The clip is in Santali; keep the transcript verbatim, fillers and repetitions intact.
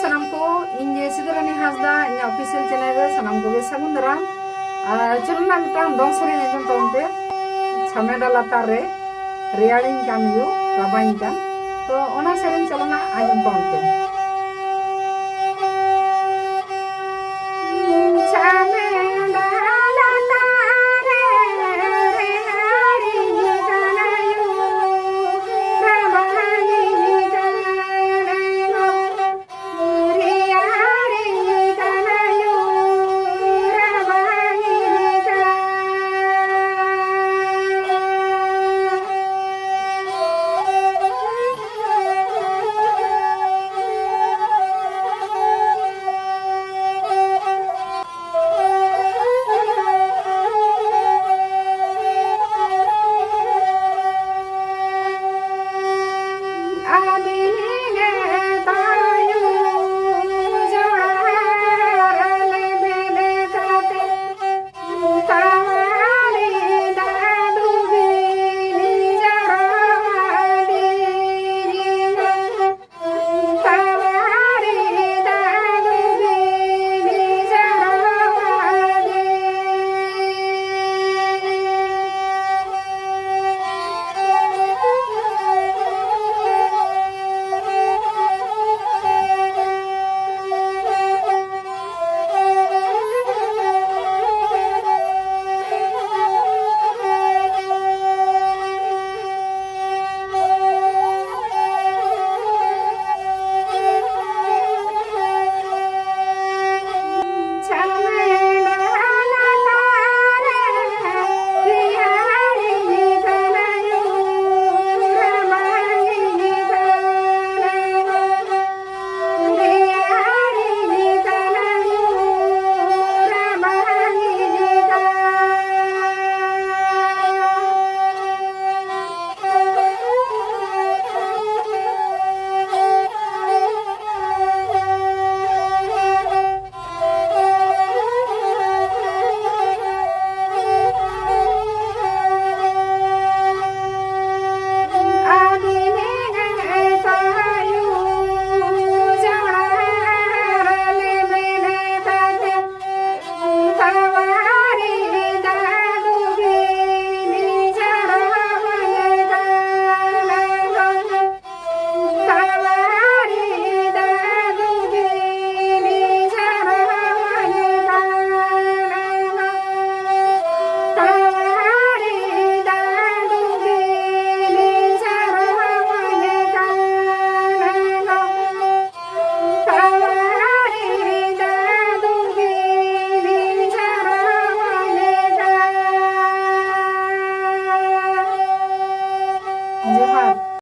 ᱥᱟᱱᱟᱢ ᱠᱚ, ᱤᱧ ᱜᱮ ᱥᱤᱫᱷᱩ ᱨᱟᱱᱤ ᱦᱟᱸᱥᱫᱟ, ᱤᱧᱟᱹᱜ ᱚᱯᱷᱤᱥᱤᱭᱟᱞ ᱪᱮᱱᱮᱞ ᱨᱮ ᱥᱟᱱᱟᱢ ᱠᱚᱜᱮ ᱥᱟᱹᱜᱩᱱ ᱫᱟᱨᱟᱢ᱾ ᱟᱨ ᱪᱚᱞᱚ ᱱᱟ ᱢᱤᱫᱴᱟᱝ ᱫᱚᱝ ᱥᱮᱨᱮᱧ ᱟᱸᱡᱚᱢ ᱛᱟᱵᱚᱱ ᱯᱮ, ᱪᱷᱟᱢᱮᱰᱟ ᱞᱟᱛᱟᱨ ᱨᱮ ᱨᱮᱭᱟᱲᱤᱧ ᱠᱟᱱ ᱭᱳ ᱨᱟᱵᱟᱧ ᱠᱟᱱ᱾ ᱛᱚ ᱚᱱᱟ ᱥᱮᱨᱮᱧ ᱪᱚᱞᱚ ᱱᱟ ᱟᱸᱡᱚᱢ